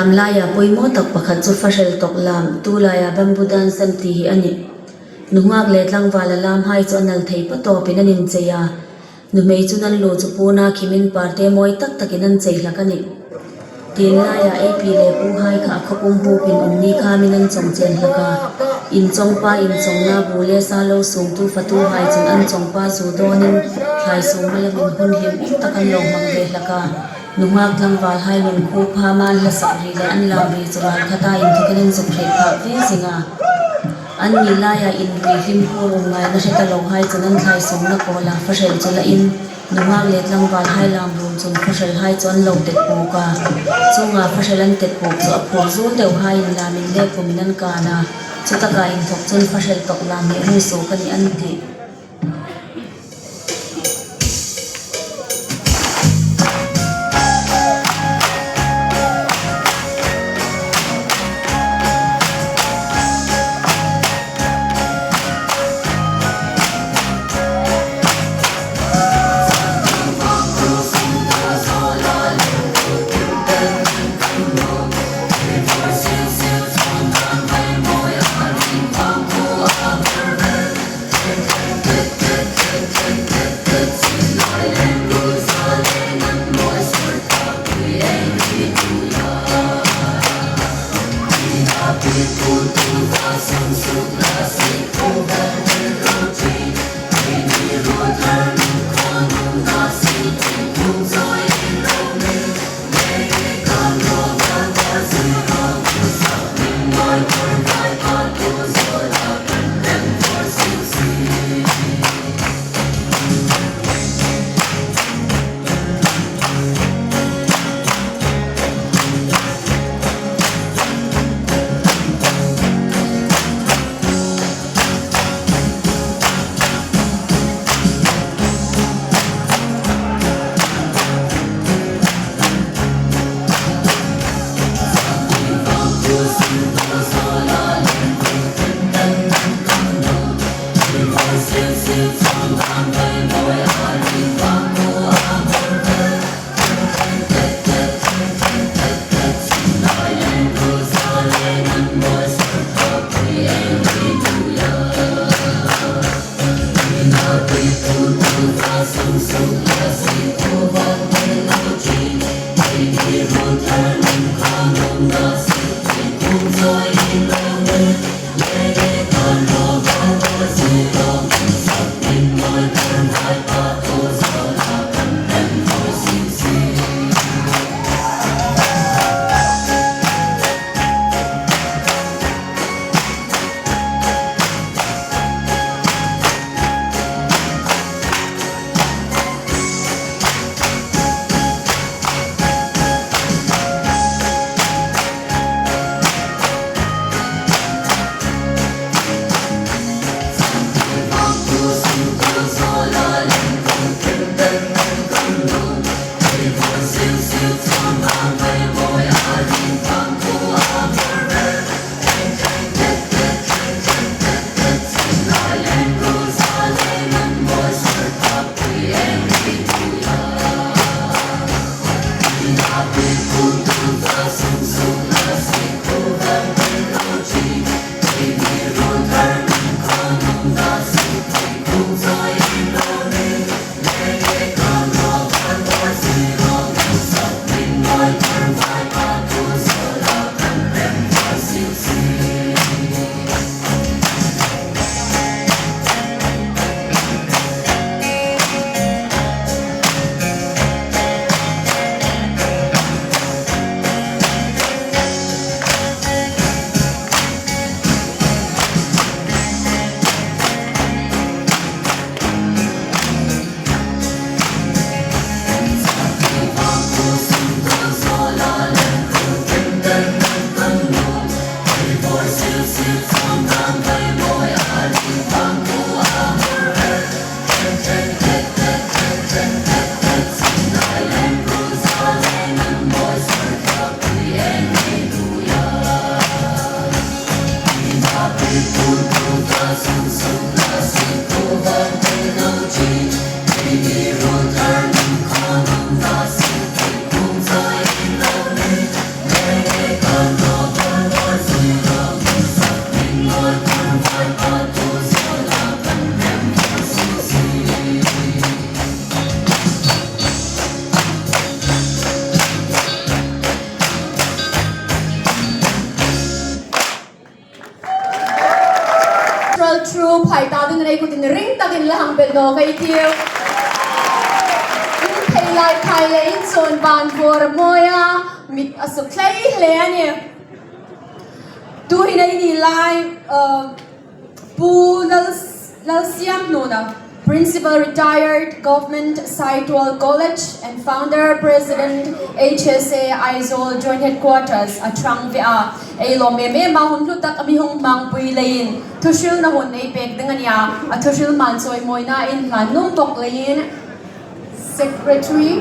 Lam laia pawimawh tak pakhat chu fahrel tawk lam, tu laia bamboo dance an tih hi a ni. Nuhngak leh tlangval a lam hai chu a nal thei patawpin an inchei a. Nuhmei chu nan lu chu puna khimin parte mawi tak takin an chei hlak a ni. Tin laiah ei pi leh pu hai kha a khawpum hupin awmni khamin an chawng chen hlak a. Inchawngpa inchawngna bu leh sa lo sungtu fatu hai chun an chawngpa zu dawnin thlai sungna lamin hun hlim awm tak an lo hmang ve hlak a. Nuhngak tlangval hai lung khup hama an hlasak ri leh an lam ri chu ral khata inthawkin an zuk hreh phah ve zing a. An nih laiah inrui hlim phur um ngaina hre ta lo hai chuan an thlai sawmna kawla fahrel chu la in nuhngak leh tlangval hai lam rum chung fahrel hai chu an lo tet puk a. Chungah fahrel an tet puk chu a phur zul deuh hai in lam in lek kum in an kan a, chutakah inthawk chuan fahrel tawk lam leh hung suk a ni an ti. Cultural Troupe hai ta ding nei kutin ring takin la hang bet no kai tiu. In thei lai khai le in chawn ban vor moya mit a suk thlei hle ani. Tu hi nei ni lai Pu Lalsiamhnuna, Principal Retired Government Saitual College and Founder President HSA Aizawl Joint Headquarters a chang ve a, ei lawm em em a hun hlu tak a mi hung hmang pui leiin thuhrilna hun ei pek ding a nia, a thuhril man chawi mawina in hlan nung bawk leiin Secretary.